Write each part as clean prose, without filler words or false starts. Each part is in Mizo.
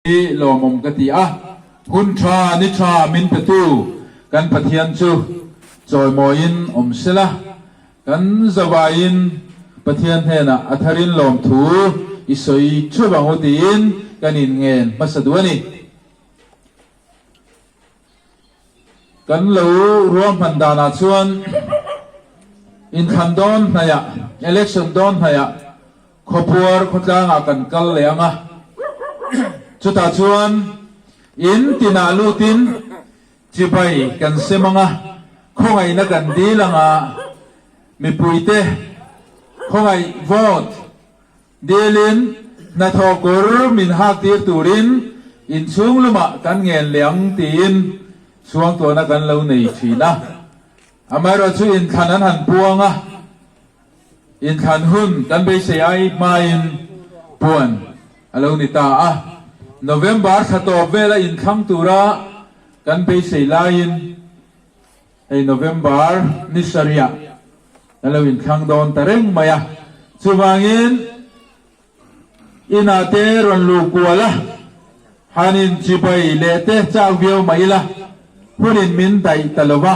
Hi lawmawm ka ti a, hun tha ni tha min petu kan Pathian chu chawimawiin awm sela, kan zavaiin Pathian hnenah a tharin lawmthu i sawi theuh ang u tiin kan inngen hmasa duh a ni. Kan lo ruahman danah chuan inthlan dawn hnaihah, election dawn hnaihah khawpuar khawtlangah kan kal leh ang a, chutah chuan in tinah lutin chibai kan sem ang a, khawngaihna kan dil ang a, mipuite khawngaih vote Dilin hnathawh kawr min hak tir turin inchhung lumah kan ngen leh ang tiin chhuangtuahna kan lo nei thin a. Amaherawhchu inthlan an han puang a, inthlan hun kan beisei ai hmain puan a lo ni ta a. November thla tawp vela inthlang tura kan beisei laiin Hei November ni sarih kan lo inthlang dawn ta reng mai a, chuvangin inah te rawn luh kual a, han in chibai leh te chak viau mai ila, hunin min daih ta lo va,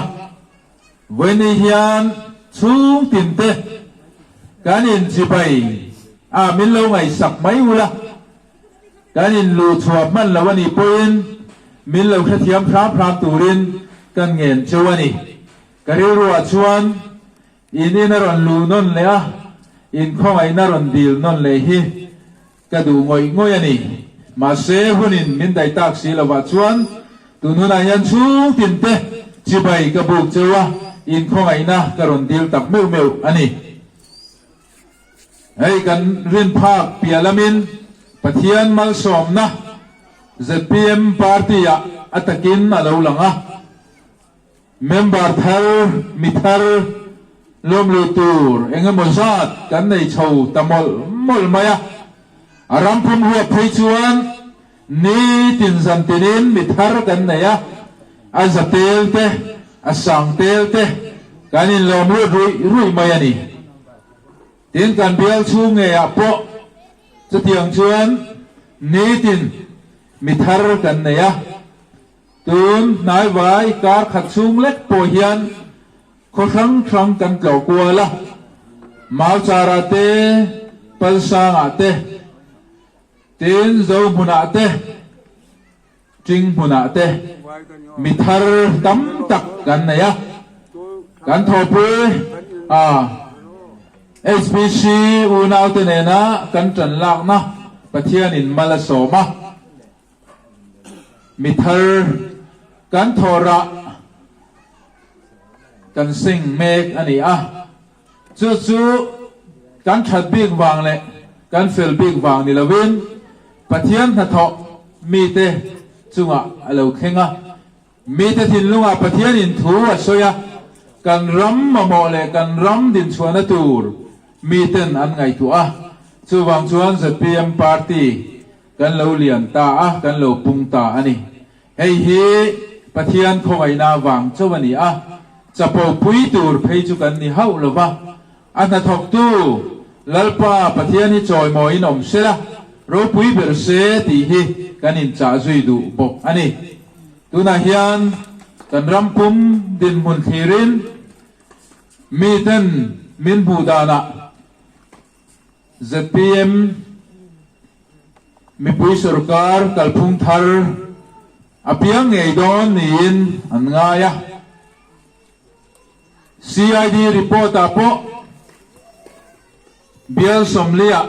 vawiini hian chhung tin te kan in chibai a min lo ngaihsak mai ula, Kan in luh chhuah hman lo a nih pawhin min lo hrethiam hram hram turin kan ngen cheu a ni. Ka rilruah chuan in in a rawn luh nawn leh a, in khawngaihna rawn dil nawn leh hi ka duh ngawih ngawih a ni. Mahse hunin min daih tak si lovah chuan tun hunah hian chhung tin te chibai ka buk cheu a, in khawngaihna ka rawn dil tak meuh meuh a ni. Hei kan rin phak piah lamin Pathian malsawmna zpm party ah a takin a lo lang a, member thar, mi thar lawmluh tur eng emaw zat kan nei chho ta mawlh mawlh mai a, a ram pum huap phei chuan nitin zan tinin mi thar kan nei a, a za tel te, a sang tel te kan inlawmlut ruih ruih mai a ni. Tin, kan bial chhung ngeiah pawh chutiang chuan nitin mi thar kan nei a, tun hnaivai kar khat chhung lek pawh hian khaw hrang hrang kan tlawh kual a, Mauchara te, Palsangah te, tin Zohmunah te, Ching hmunah te mi thar tam tak kan nei a, kan thawhpui a HPC unaute nena kan tan lakna Pathianin mal a sawm a, mi thar kan thawhrah kan seng mek a ni a, chu chu kan that bik vang leh kan fel bik vang ni lovin Pathian hnathawh mite chungah a lo thleng a, mite thinlungah Pathianin thu a sawi a, kan ram mamawh leh kan ram dinchhuahna tur miten an ngaihtuah a, chuvang chuan zpm party kan lo lian ta a, kan lo pung ta a ni. Hei hi Pathian khawngaihna vang chauh a ni a, chapo pui tur phei chu kan ni hauh lo va, A hnathawktu Lalpa Pathian hi chawimawiin awm sela, ropui ber se tih hi kan inchah zui duh bawk a ni. Tunah hian kan ram pum dinhmun thlirin miten min hmuh danah zpm mipui sorkar kalphung thar a piang ngei dawn niin an ngai a. CID report ah pawh bial sawmliah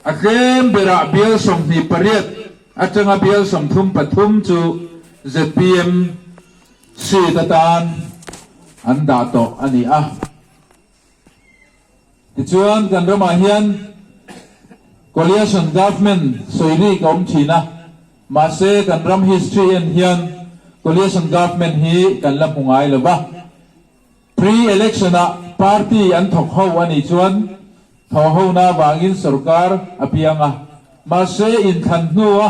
a tlem berah bial 28 atanga bial 33 chu zpm seat atan an dah tawh a ni a. Tichuan kan ramah hian Coalition Government sawi rik a awm thin a, mahse kan ram history en hian Coalition Government hi kan la hmu ngai lo va. Pre-election ah party an thawk ho a nih chuan thawh hona avangin sorkar a piang a, mahse inthlan hnua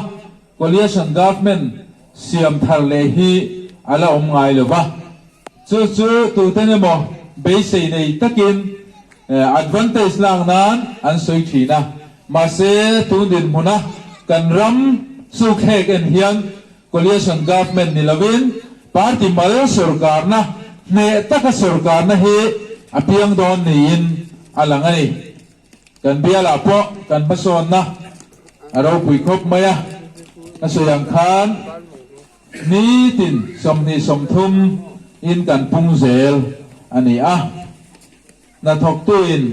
Coalition Government siam thar leh hi a la awm ngai lo va. Chu chu tuten emaw beisei nei takin advantage lak nan an sawi thin a, mahse tun dinhmuna kan ram. Sukhlek en hian Coalition Government ni lovin party mal sorkarna hneh taka sorkarna hi a piang dawn niin a lang a ni. Kan bialah pawh kan hmasawnna a ropui khawp mai a, ka sawi ang khan nitin 20 30 in kan pung zel a ni a. Hnathawktuin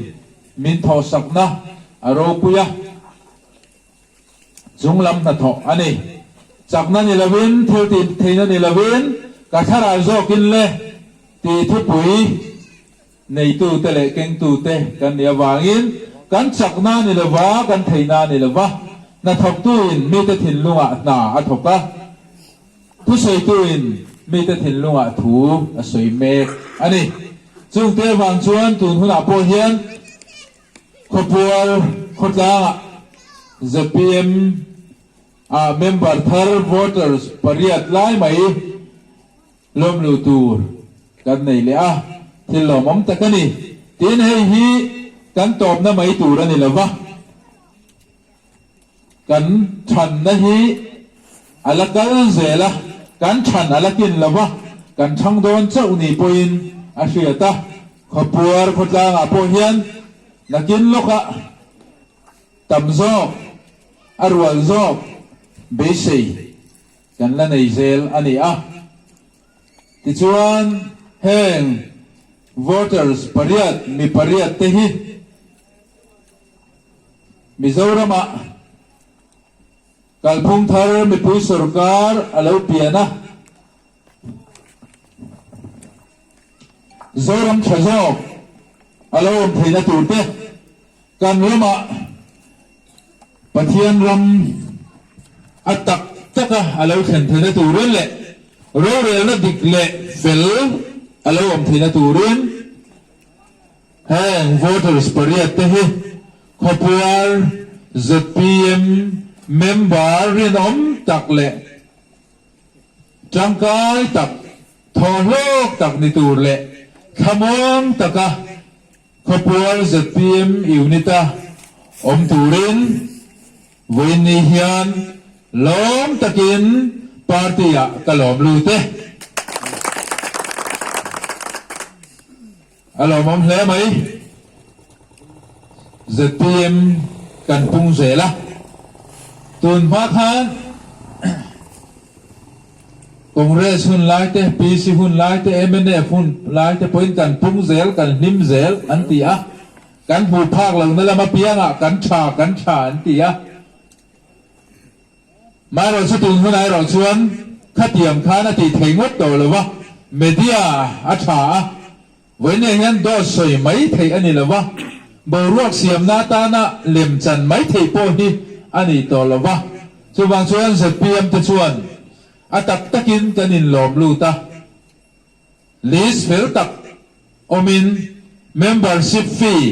min thawhsakna a ropui a, chunglam hnathawh a ni. Chakna ni lovin, thil tih theihna ni lovin, ka thlarau zawkin le tih thupui neitute leh kengtute kan nih avangin kan chakna ni lova, kan theihna ni lova, hnathawktuin mite thinlungah hna a thawk a. Thusawitu-in mite thinlungah thu a sawi mek a ni. Chungte avang chuan tun hunah pawh hian khawpual khawtlangah zpm ah member thar voters pariat lai mai lawmluh tur kan nei leh a, thil lawmawm tak a ni. Tin, hei hi kan tawpna mai tur a ni lova. Kan thanna hi a la kal zel a, kan than a la kin lo va, kan thang dawn chauh ni pawhin a hriat a. Khawpuar khawtlangah pawh hian nakin lawkah tam zawk, a rual zawk beisei kan la nei zel a ni a. Tichuan heng voters pariat, mi pariat te hi, Mizoramah kalphung thar mipui sorkar a lo pian a, Zoram tha zawk a lo awm theihna tur te kan ramah Pathian ram a tak taka a lo thlen theihna turin leh rorelna dik leh fel a lo awm theihna turin Heng voters pariat te hi khawpuar zpm member rinawm tak leh tangkai tak, thawhlawk tak ni tur leh thlamuang taka khawpuar zpm unit-a awm turin vawiinni hian lawm takin party-ah ka lawm lut e. A lawmawm hle mai. Zpm kan pung zel a. Tun hma khan Congress hun lai te, PC hun lai te, mnf hun lai te pawhin kan pung zel, kan hlim zel an ti a. Kan hmuh phak lohna lam apiangah kan tha, kan tha an ti a. Maherawhchu tun hunah erawh chuan khatiang khan a tih thei ngawt tawh lo va, media a tha a, vawiinah hian dawt sawi mai theih a ni lo va, boruak siamna atana lem chan mai theih pawh hi a ni tawh lo va, chuvang chuan zpm te chuan a tak takin kan inlawm lut a, list fel tak awmin membership fee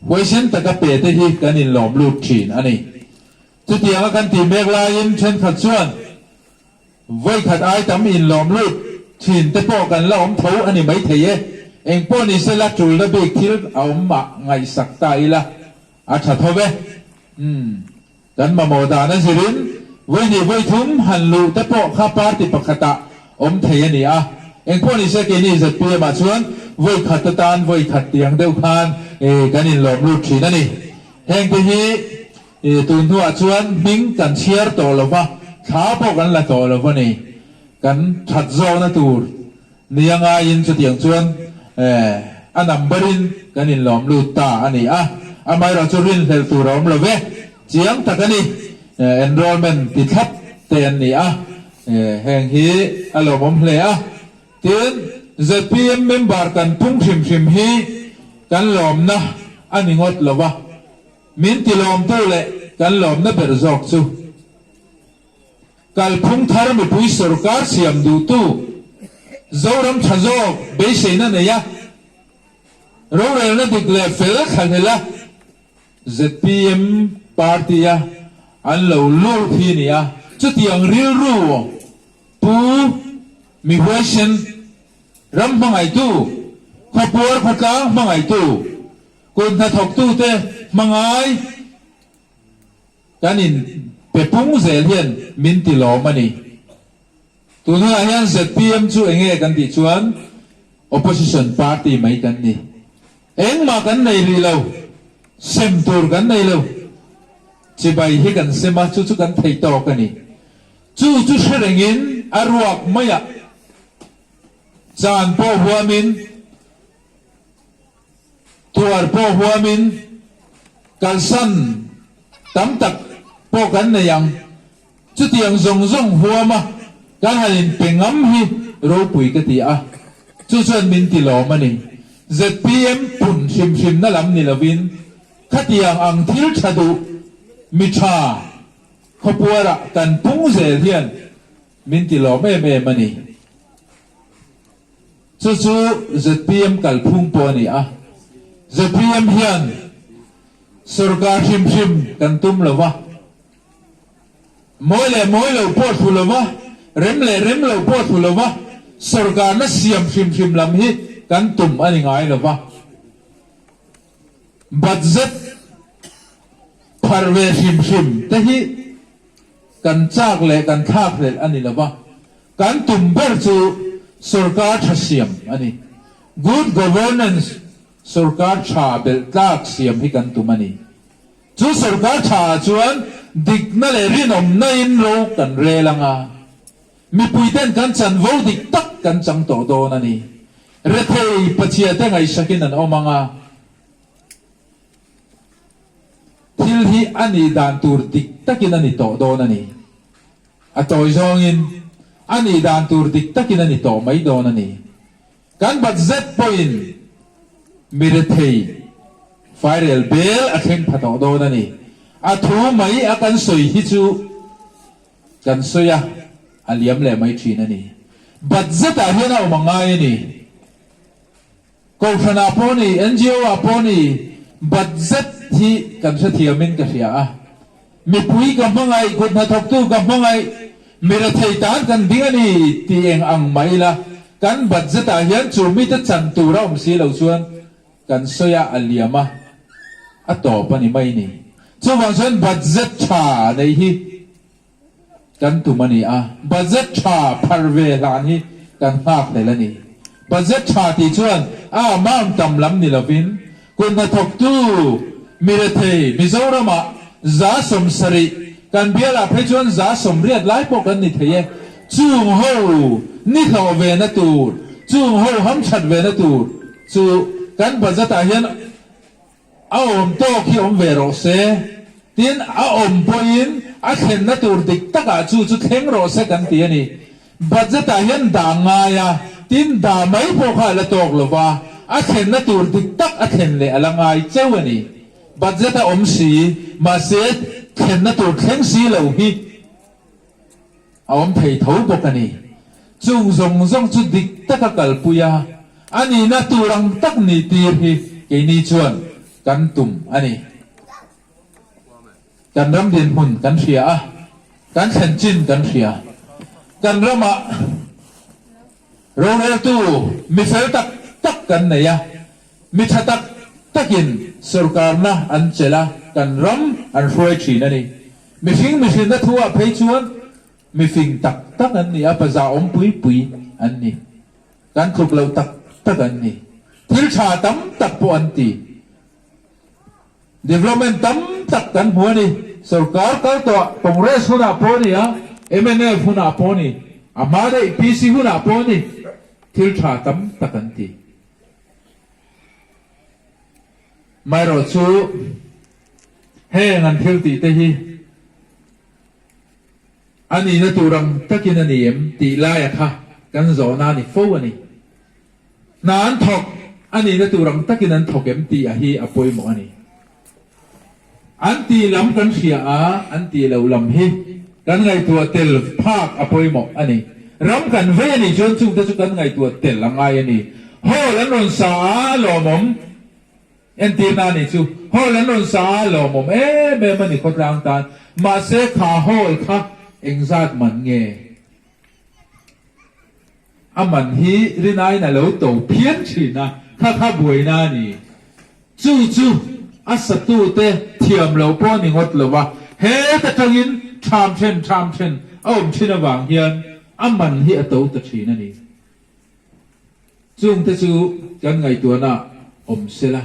huaisen taka pe te hi kan inlawm lut thin a ni. Chutianga kan tih mek laiin thenkhat chuan vawikhat ai tam inlawm lut thin te pawh kan la awm tho a ni maithei e. Engpawh ni sela tulna bik thil a awm mah ngaihsak ta ila a tha tho ve. Umm kan mamawh dan a zirin vawihnih vawithum han luh te pawh kha party pakhatah awm thei a ni a. Engpawh ni se keini zpm ah chuan vawikhat atan vawikhat tiang deuh khan kan inlawm lut thin a ni. Hengte hi Tun hnuah chuan hming kan chhiar tawh lo va, thla pawh kan la tawh lo va ni. Kan that zawkna tur nia ngaiin chutiang chuan a number-in kan inlawm lut ta a ni a. Amaherawh chu rinhlelh tur a awm lo ve, chiang tak a ni. Enrollment ti thlap te an ni a, heng hi a lawmawm hle a. Tin, zpm member kan pung hrim hrim hi kan lawmna a ni ngawt lo va. Min ti lawmtu leh kan lawmna ber zawk chu kalphung thar mipui sorkar siam duhtu Zoram tha zawk beiseina nei a, rorelna dik leh fel thlahlel a zpm party a an lo lut hi a ni a, chutiang rilru pu mi huaisen ram hmangaihtu, khawpuar khawtlang hmangaihtu, Kut hnathawktute hmangai kan in pe pung zel hian min ti lawm a ni. Tun hunah hian zpm chu enge kan tih chuan opposition party mai kan ni. Engmah kan nei rih lo, sem tur kan nei lo. Chibai hi kan sem a, chu chu kan thei tawk a ni. Chu chu hre rengin a ruak maiah chan pawh huamin, Tuar pawh huamin kalsan tam tak pawh kan nei ang. Chutiang zawng zawng huama kan han inpe ngam hi ropui ka ti a, chu chuan min ti lawm a ni. Zpm pun hrim hrimna lam ni lovin khatiang ang thil tha duh mi tha khawpuarah kan pung zel hian min ti lawm em em a ni. Chu chu zpm kalphung pawh a ni a, zpm hian sorkar hrim hrim kan tum lo va, mawi leh mawi lo pawh thlu lo va, rem leh rem lo pawh thlu lo va, sorkarna siam hrim hrim lam hi kan tum a ni ngai lo va. Budget phar ve hrim hrim te hi kan chak leh kan thlakhlelh a ni lo va. Kan tum ber chu sorkar tha siam a ni. Good governance, sorkar tha belh tlak siam hi kan tum a ni. Chu sorkar tha ah chuan dikna leh rinawmna in ro kan rel ang a, mipui ten kan chanvo dik tak kan chang tawh dawn a ni. Rethei pachhia te ngaihsakin an awm ang a, thil hi a nih dan tur dik takin a ni tawh dawn a ni. A tawi zawngin a nih dan tur dik takin a ni tawh mai dawn a ni. Kan budget pawhin mi rethei fairel bel a thleng pha tawh dawn a ni. A thu mai a kan sawi hi chu kan sawi a, a liam leh mai thin a ni. Budget ah hian a awm a ngai a ni. Kohhran ah pawh ni, NGO ah pawh ni, budget hi kan hrethiamin ka hria a. Mipui ka hmangaih, kut hnathawktu ka hmangaih, mi rethei tan kan ding a ni tih eng ang mah ila, kan budget ah hian chu mite chan tur a awm si lo chuan kan sawi a, a liam a, a tawp a ni mai ni. Chuvang chuan budget tha neih hi Kan tum a ni a, budget tha phar ve hlan hi kan nghak hlel a ni. Budget tha tih chuan a amount tam lam ni lovin, kut hnathawktu mi rethei Mizoramah 70%, kan bialah phei chuan 80% lai pawh kan ni thei e, chung ho ni hlawh ve na tur, chung ho hamthat ve na tur chu kan budget ah hian A awm tawk hi awm ve rawh se. Tin, a awm pawhin a thlenna tur dik takah chu chu thleng rawh se kan ti a ni. Budget-ah hian dah ngai a, tin dah mai pawh kha a la tawk lo va, a thlenna tur dik tak a thlen leh a la ngai cheu a ni. Budget a awm si, mahse thlenna tur thleng si lo hi A awm thei tho bawk a ni. Chung zawng zawng chu dik taka kalpui a, a nihna tur ang tak ni tir hi keini chuan kan tum a ni. Kan ram dinhmun kan hria a, kan thlen chin kan hria. Kan ramah roreltu mi fel tak tak kan nei a, mi tha tak takin sorkarna an chelh a, kan ram an hruai thin a ni. Mihring mihrinna thu ah phei chuan mifing tak tak an ni a, paza awm pui pui an ni. Kan tluk loh tak tak an ni. Thil tha tam tak pawh an ti. Development tam tak kan hmu a ni. Sorkar kal tawh Congress hunah pawh a ni a, mnf hunah pawh a ni, a hma daih PC hunah pawh a ni. Thil tha tam tak an ti. Maherawh chu heng an thil tih te hi a nihna tur ang takin a ni em tih laia kha kan zawhna a ni fo a ni. Hna an thawk a nihna tur ang takin an thawk em tih a hi a pawimawh a ni. An tih lam kan hria a, an tih loh lam hi kan ngaihtuah tel phak a pawimawh a ni. Ram kan vei a nih chuan chungte chu kan ngaihtuah tel a ngai a ni. Hall an rawn sa a, a lawmawm. Entirna a nih chu hall an rawn sa a, a lawmawm em em a ni khawtlang tan. Mahse kha hall kha engzat man nge? A man hi rinaiin a lo to phian thin a, kha kha buaina a ni. Chu chu a satute thiam loh pawh a ni ngawt lo va, het atangin ṭham ṭhen ṭham ṭhen a awm ṭhin avang hian a man hi a to ta ṭhin a ni. Chungte chu kan ngaihtuahna awm sela,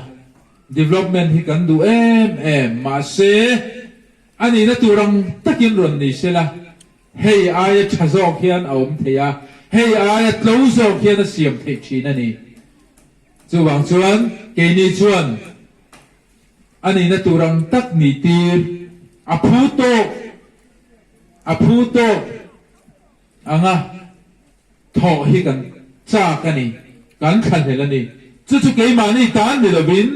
development hi kan duh em em, mahse a nihna tur ang takin rawn ni sela, hei aia ṭha zawk hian a awm thei a, hei aia tlo zawk hian a siam theih ṭhin a ni. Chuvang chuan keini chuan a nihna tur ang tak nih tir a phu tawk, a phu tawk anga thawh hi kan chak a ni, kan thlahlel a ni. Chu chu keimahni tan ni lovin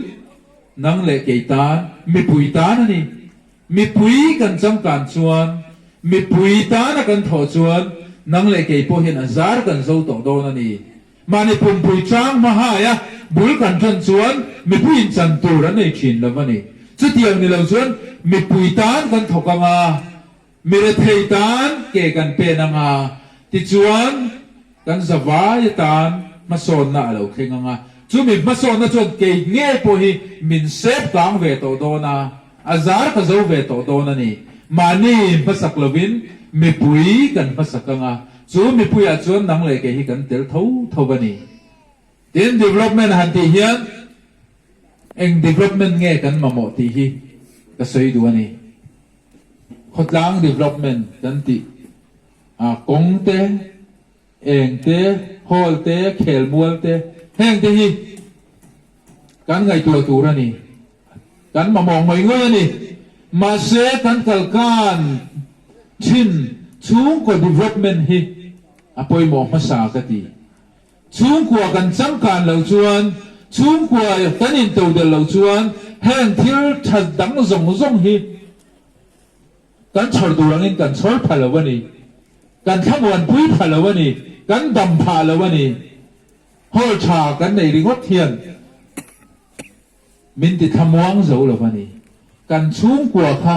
nang leh kei tan, mipui tan a ni. Mipui kan changkan chuan, mipui tana kan thawh chuan nang leh kei pawh hian a zar kan zo tawh dawn a ni. Mahni pumpui chang hma haia bul kan tan chuan mipuiin chan tur an nei thin lo a ni. Chutiang ni lo chuan mipui tan kan thawk ang a, mi rethei tan ke kan pen ang a, tichuan kan zavai atan hmasawnna a lo thleng ang a. Chumi hmasawnna chuan kei ngei pawh hi min sep kang ve tawh dawn a, a zar ka zo ve tawh dawn a ni. Mahni hmasak lovin mipui kan hmasak ang a. Chu mipuiah chuan nang leh kei hi kan tel tho tho a ni. Tin, development han tih hian eng development nge kan mamawh tih hi ka sawi duh a ni. Khawtlang development kan tih a, kawng te, eng te, hall te, khelmual te, heng te hi kan ngaihtuah tur a ni. Kan mamawh ngawih ngawih a ni. Mahse kan kalkan thin chhungkaw development hi a pawimawh hmasa ka ti. Chhungkua kan changkan loh chuan, chhungkua kan intodel loh chuan heng thil tha dang zawng zawng hi kan chhawr tur angin kan chhawr pha lo a ni. Kan thlamuanpui pha lo a ni. Kan dam phah lo a ni. Hall tha kan nei ringawt hian Min ti thlamuang zo lo a ni. Kan chhungkua kha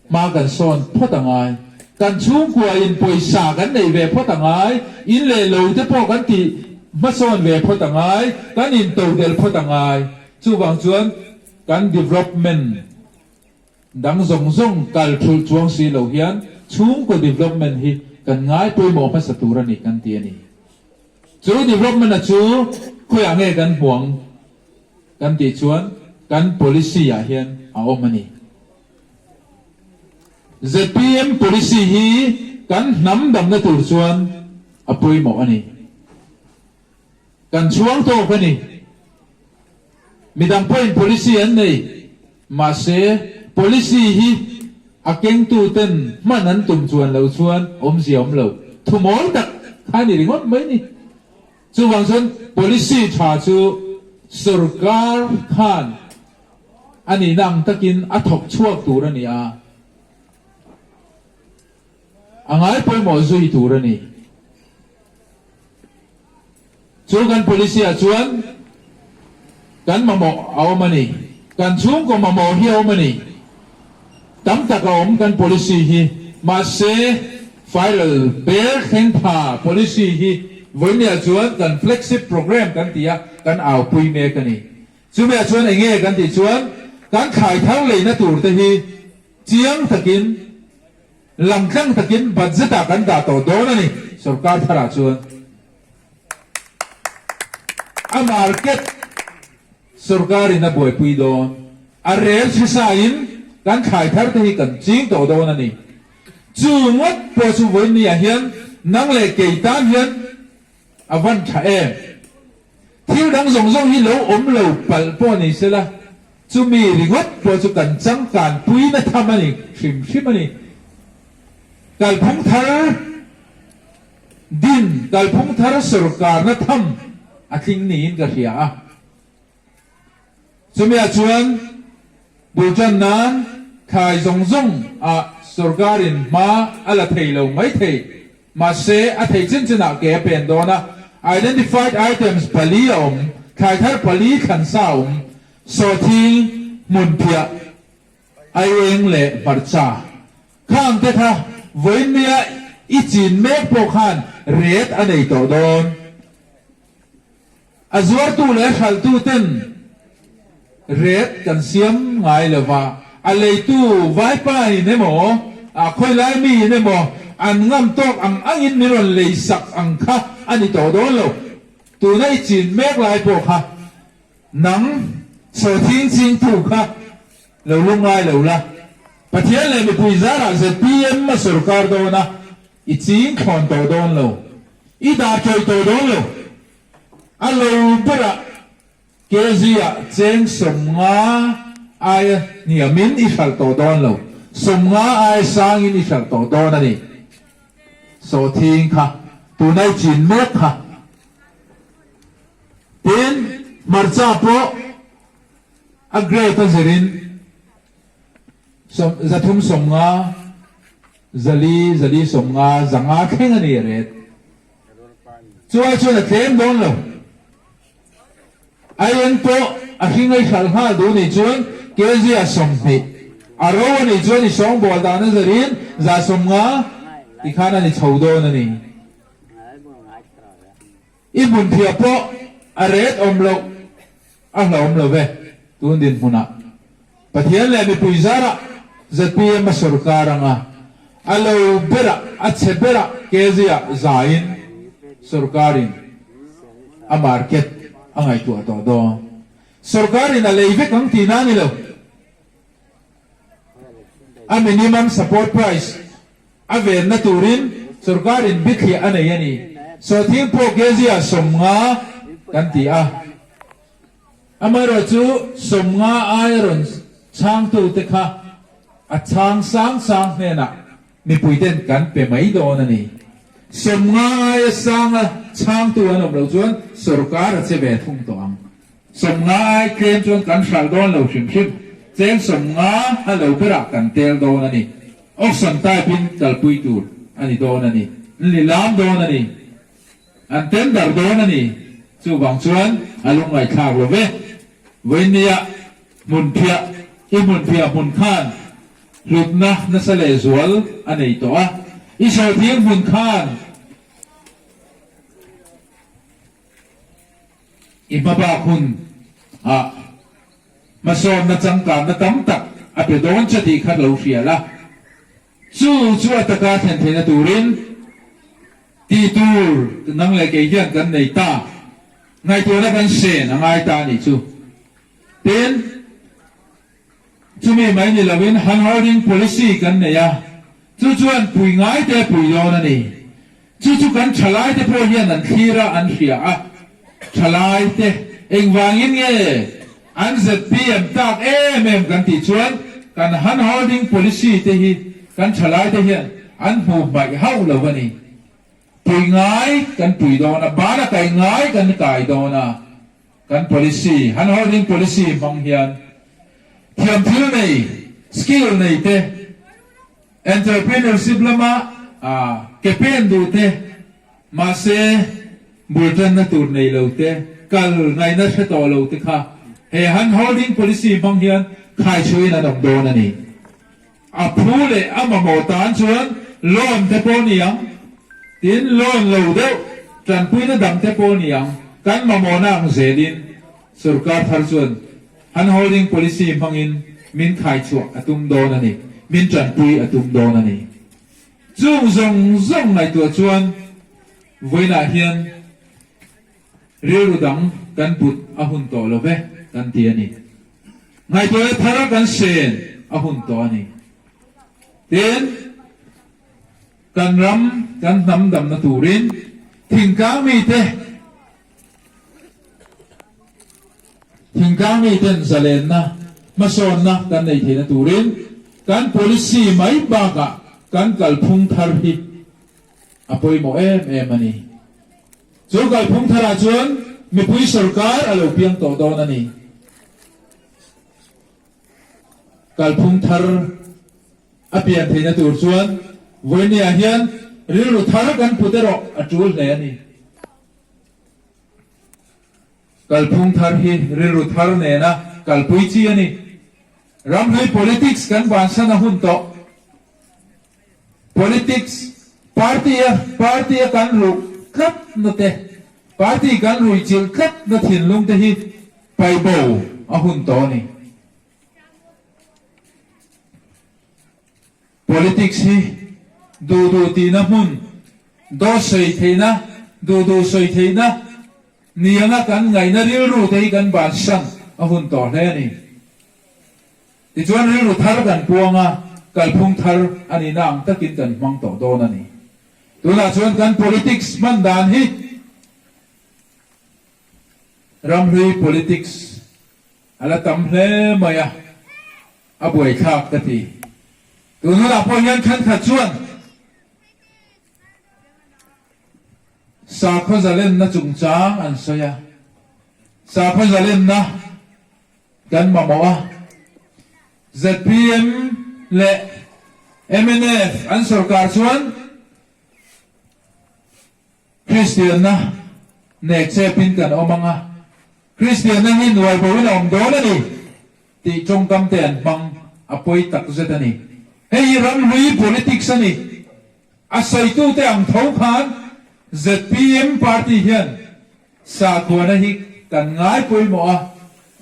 hma kan sawn phawt a ngai. Kan chhungkua in pawisa kan neih ve phawt a ngai. In leh lo te pawh kan tih hmasawn ve phawt a ngai. Kan in todelh phawt a ngai. Chuvang chuan kan development dang zawng zawng kal thulh chuang si lo hian chhungkaw development hi kan ngai pawimawh hmasa tur a ni kan ti a ni. Chu development a chu khawiah nge kan hmu ang? Kan tih chuan kan policy ah hian a awm a ni. Zpm policy hi kan hnam damna tur chuan a pawimawh a ni. Kan chhuang tawk a ni. Midang pawhin policy an nei, mahse policy hi a kengtu ten hman an tum chuan lo chuan awmzia awm lo. Thumawl tak kha a ni ringawt mai ni. Chuvang chuan policy tha chu sorkar khan a nihna ang takin a thawk chhuak tur a ni a, a ngai pawimawh zui tur a ni. Chu kan policy ah chuan kan mamawh a awm a ni, kan chhungkaw mamawh hi a awm a ni. Tam tak a awm kan policy hi, mahse viral bel thleng pha policy hi vawinia chuan kan flagship program kan ti a, kan aupui mek a ni. Chumi-ah chuan eng nge kan tih chuan kan thlai thar leina tur te hi chiang takin, langtlang takin budget-ah kan dah tawh dawn a ni sorkar tharah chuan. A market. Sorkarin a buaipui dawn. A rel hrisain kan thlai thar te hi kan ching tawh dawn a ni. Chu ngawt pawh chu vawiinniah hian nang leh kei tan hian a van tha em? Thil dang zawng zawng hi lo awm lo palh pawh ni sela, chumi ringawt pawh chu kan changkan puina tham a ni hrim hrim a ni. Kalphung thar Din kalphung thar sorkarna tham a tling niin ka hria a. Chumiah chuan bultan nan thlai zawng zawng ah sorkarin hma a la thei lo mai thei. Mahse a thei chin chinah ke a pen dawn a. Identified items pali a awm, thlai thar pali thlansa a awm, sawhthing, hmunphiah, Aieng leh hmarcha khang te kha vawiinnia i chin mek pawh khan ret a nei tawh dawn. A zuartu leh hralhtu ten ret kan siam ngai lo va, a leitu vaipa in emaw? Khawilai miin emaw an ngam tawk ang angin min rawn lei sak ang kha a ni tawh dawn lo. Tuna i chin mek lai pawh kha nang sawhthing chingtu kha lo lungngai lo la. Pathian leh mipui zarah zpm a sawrkar dawn a, i ching thlawn tawh dawn lo. I dah tawih tawh dawn lo. A lo berah Kg-ah cheng 50 aia hniamin i hralh tawh dawn lo, 50 aia sangin i hralh tawh dawn a ni. Sawhthing kha tuna i chin mek kha. Tin, hmarcha pawh a grade a zirin 350, 400, 450, 500 thleng a ni a ret. Chuai chuan a tlem dawn lo. Aieng pawh a hring a i hralh nghal duh nih chuan kg ah 20, a ro a nih chuan i sawngbawl dan a zarin 150 tikhan a ni chho dawn a ni. I hmunthiah pawh a ret awm loh a hlauhawm lo ve tun dinhmunah. Pathian leh mipui zarah zpm a sorkar anga a lo berah a chhe berah kg ah zaiin sorkarin a market a ngaihtuah tawh dawn. Sorkarin a lei vek ang tihna a ni lo. A minimum support price a venna turin sorkarin bithliah a nei a ni. Sawhthing pawh kg ah 50 kan ti a. Amaherawhchu, 50 aia rawn chhangtute kha a chhang sang sang hnenah mipuiten kan pe mai dawn a ni. 50 aia sanga chhangtu an awm loh chuan sorkar a che ve thung tawh ang. 50 ai tlem chuan kan hralh dawn lo hrim hrim, cheng 50 a lo berah kan tel dawn a ni. Auction type-in kalpui tur a ni dawn a ni. Ni lam dawn a ni. An tender dawn a ni. Chuvang chuan a lungngaihthlak lo ve. Vawinia hmunphiah i hmunphiah hmun khan hlutna nasa leh zual a nei tawh a. I sawhthing hmun khan i hmabak hun ah hmasawnna changkanna tam tak a pe dawn che tih kha lo hria la. Chu chu a taka thlen theihna turin tih tur nang leh kei hian kan nei ta. Ngaihtuahna kan sen a ngai ta a nih chu. Tin, chumi mai ni loin handholding policy kan nei a, chu chuan pui ngai te pui dawn a ni. Chu chu kan thalaite pawh hian an thlir a, an hria a. Thalaite engvangin nge an zpm tak em em kan tih chuan kan handholding policy te hi kan thalaite hian an hmuh hmaih hauh lo a ni. Pui ngai kan pui dawn a, bana kai ngai kan kai dawn a. Kan policy, handholding policy hmang hian thiamthil nei, skill nei te, Entrepreneurship lama ke pen duh te, mahse bul tanna tur nei lo te, kal ngaihna hre tawh lo te kha he handholding policy hmang hian khaichhuiin an awm dawn a ni. A phu leh a mamawh tan chuan loan te pawh ni ang, tin loan lo deuh tanpuina dang te pawh ni ang, kan mamawhna ang zelin sorkar thar chuan Handholding policy hmangin min khaichhuah a tum dawn a ni, min tanpui a tum dawn a ni. Chung zawng zawng ngaihtuah chuan vawiinah hian rilru dang kan put a hun tawh lo ve kan ti a ni. Ngaihtuahna thar kan sen a hun tawh a ni. Tin, kan ram kan hnam damna turin thingtlang mite, Thingtlang miten zalenna, hmasawnna kan nei theihna turin kan policy mai bakah kan kalphung thar hi a pawimawh em em a ni. Chu kalphung tharah chuan mipui sorkar a lo piang tawh dawn a ni. Kalphung thar a pian theihna tur chuan vawinia hian rilru thar kan put erawh a tul hle a ni. Kalphung thar hi rilru thar nena kalpui chi a ni. Ramhlui politics kan bansan a hun tawh. Politics party a party a kan ruh tlat na te, party kan ruihchilh tlat na thinlung te hi paibo a hun tawh a ni. Politics hi duh duh tihna hmun, dawt sawi theihna, duh duh sawi theihna ni anga kan ngaihna rilru te hi kan bansan a hun tawh hle a ni. Tichuan rilru thar kan puang a, kalphung thar a nihna ang takin kan hmang tawh dawn a ni. Tunah chuan kan politics hman dan hi ramhlui politics a la tam hle mai a, a buaithlak ka ti. Tun hunah pawh hian thenkhat chuan sakhaw zalenna chungchang an sawi a, sakhaw zalenna kan mamawh a, zpm leh mnf an sorkar chuan Kristianna nek chepin kan awm ang a, Kristianna hi nuai boin a awm dawn a ni tih tawngkam te an hmang a pawi tak zet a ni. Hei hi ramhlui politics a ni. A sawitute ang tho khan zpm party hian sakhuana hi kan ngai pawimawh a,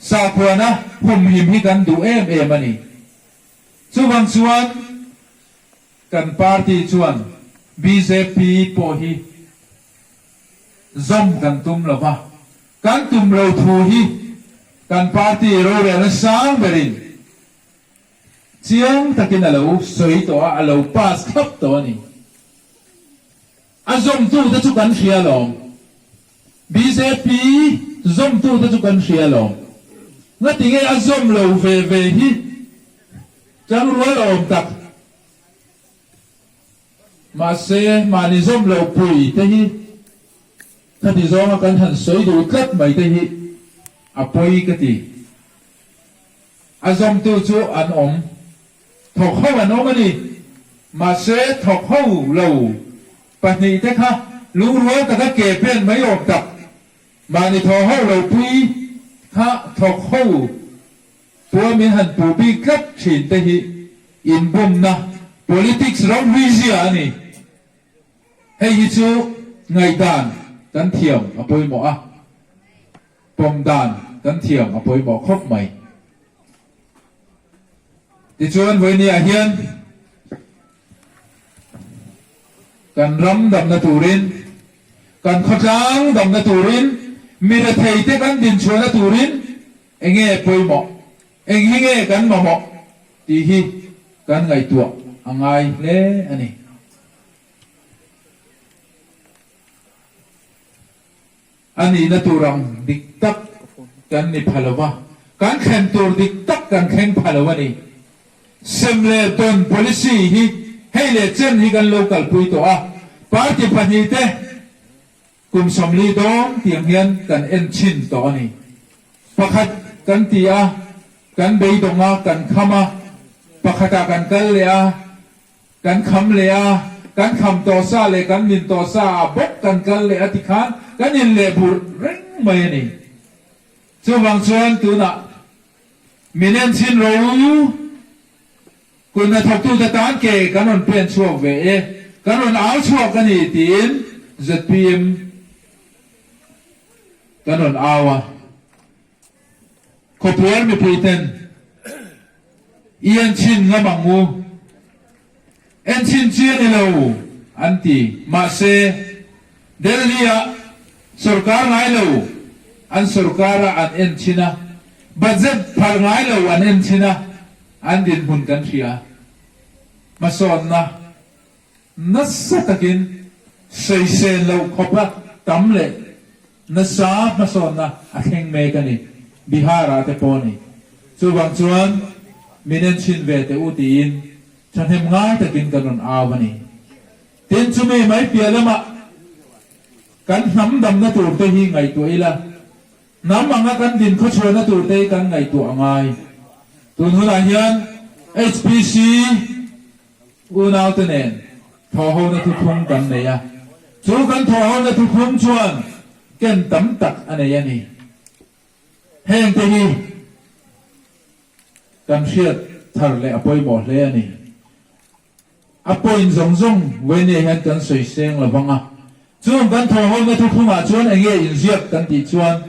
sakhuana humhim hi kan duh em em a ni. Chuvang chuan Kan party chuan bjp pawh hi zawm kan tum lo va, kan tum lo thu hi kan party rorelna sang berin chiang takin a lo sawi tawh a, a lo pass thlap tawh a ni. A zawmtute chu kan hria alawm. Bjp zawmtute chu kan hria alawm. Ngatinge a zawm lo ve ve hi Tangrual a awm tak. Mahse, mahni zawm lo pui te hi khati zawnga kan han sawi duh tlat mai te hi a pawi ka ti. A zawmtu chu an awm, thawk ho an awm a ni. Mahse, thawk ho lo pahnih te kha lungrual taka ke pen mai awm tak. Mahni thawh ho lo pui kha thawk ho Tua min han puh bik tlat thin te hi inbumna politics ram hlui zia a ni. Hei hi chu ngaihdan kan thiam a pawimawh a, pawm dan kan thiam a pawimawh khawp mai. Tichuan vawinia hian kan ram damna turin, kan khawtlang damna turin, mi retheite kan dinchhuahna turin, Enge pawimawh? Eng hi nge kan mamawh? tih hi kan ngaihtuah a ngai hle a ni. A nihna tur ang dik tak kan ni pha lo va, kan thlen tur dik tak kan thleng pha lo a ni. Sem leh dawn policy hi hei leh chen hi kan lo kalpui tawh a, party pahnihte Kum 40 dawn tiang hian kan en chhin tawh a ni. Pakhat kan ti a, kan beidawng a, kan kham a, pakhatah kan kal leh a, kan kham leh a, kan kham tawh sa leh kan nin tawh sa ah bawk kan kal leh a tikhan kan inleh burh reng mai a ni. Chuvang chuan tunah min en chhin ro u. Kut hnathawktute tan ke kan rawn pen chhuak ve e, kan rawn au chhuak a ni tiin zpm kan rawn au a. Khawpuar mipuiten i enchhin ngam ang u, enchhin chi a ni lo an ti. Mahse, Delhi-ah sorkar ngai lo an sorkar a an enchhin a, budget phar ngai lo an enchhin a, An dinhmun kan hria. Hmasawnna nasa takin sawisel loh khawpa tam leh nasa hmasawnna a thleng mek a ni, Bihar-ah te pawh a ni. Chuvang chuan min enchhin ve teh u tiin thahnem ngai takin kan rawn au a ni. Tin, chumi mai piah lamah kan hnam damna tur te hi ngaihtuah ila, Hnam anga kan din khawchhuahna tur te hi kan ngaihtuah a ngai. Tun hunah hian HPC unaute nen thawhhona thuthlung kan nei a, chu kan thawhhona thuthlung chuan ken tam tak a nei a ni. Heng te hi kan hriat thar leh a pawimawh hle a ni. A point zawng zawng Wayne hian kan sawi seng lo vang a, chung kan thawhhawlna thuthlungah chuan eng nge inziak kan tih chuan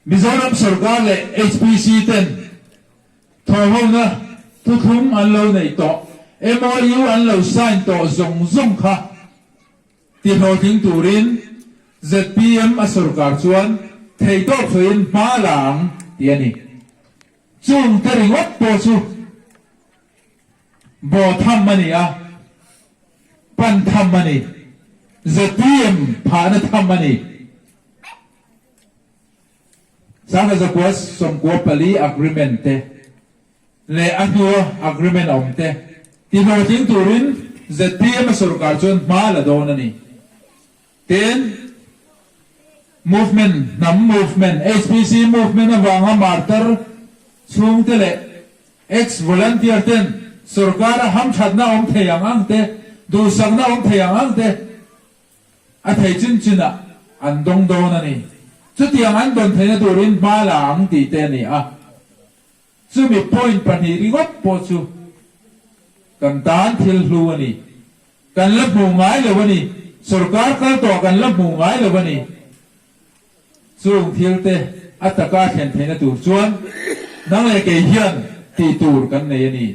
Mizoram sorkar leh HPC ten thawhhawlna. thuthlung an lo neih tawh, MOU an lo sign tawh zawng zawng kha tihlawhtling turin zpm a sorkar chuan theihtawp sawiin hma la ang tih a ni. Chung te ringawt pawh chu Baw tham a ni a, pan tham a ni, zpm phahna tham a ni. 1994 agreement te leh a hnua agreement awm te tihlawhtling turin zpm a sorkar chuan hma la dawn a ni. Tin, movement, hnam movement, HPC movement avanga martar chhungte leh ex-volunteer ten sorkara hamthatna awm thei ang ang te, duhsakna awm thei ang ang te a thei chin chinah an dawng dawn a ni. Chutiang an dawn theihna turin hma la ang tih te a ni a. Chumi point pahnih ringawt pawh chu kan tan thil hlu a ni. Kan la hmuh ngai lo a ni. Sorkar kal tawh kan la hmuh ngai lo a ni. Chung thil te a taka thlen theihna tur chuan nang leh kei hian tih tur kan nei a ni.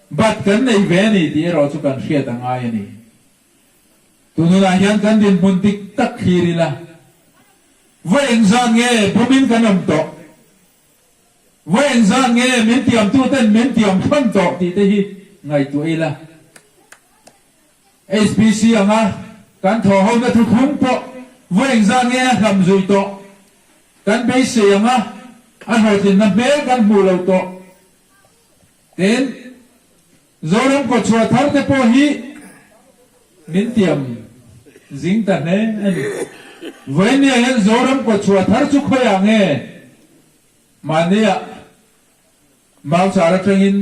Bat kan nei ve a ni tih erawh chu kan hriat a ngai a ni. Tununah hian kan dinhmun dik tak thlir ila, vawi engzat nge bumin kan awm tawh? Vawi engzat nge min tiamtuten min tiam thawn tawh tih te hi ngaihtuah ila. HPC anga kan thawhhona thuthlung pawh vawi engzat nge a hlam zui tawh, kan beisei anga a hlawhtlinna hmel kan hmuh loh tawh. Tin, Zoram kawchhuah thar te pawh hi min tiam zing ta hle a ni. Vawinia hian Zoram kawchhuah thar chu khawiah nge mahnia Mauchar atangin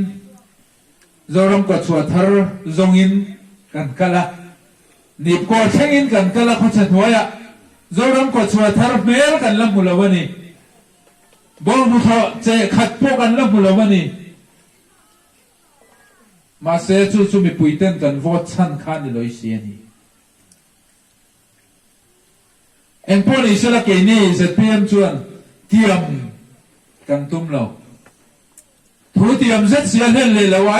Zoram kawchhuah thar zawngin kan kal a, Nipkaw thlengin kan kal a khawchhe hnuaiah Zoram kawchhuah thar hmel kan la hmu lo a ni. Bawlhhlawh che khat pawh kan la hmu lo a ni. Mahse, chu chu mipuiten kan vote chhan kha ni lawih si a ni. Engpawh ni sela keini zpm chuan tiam kan tum lo. Thu tiam zet si a hlen leh lo a.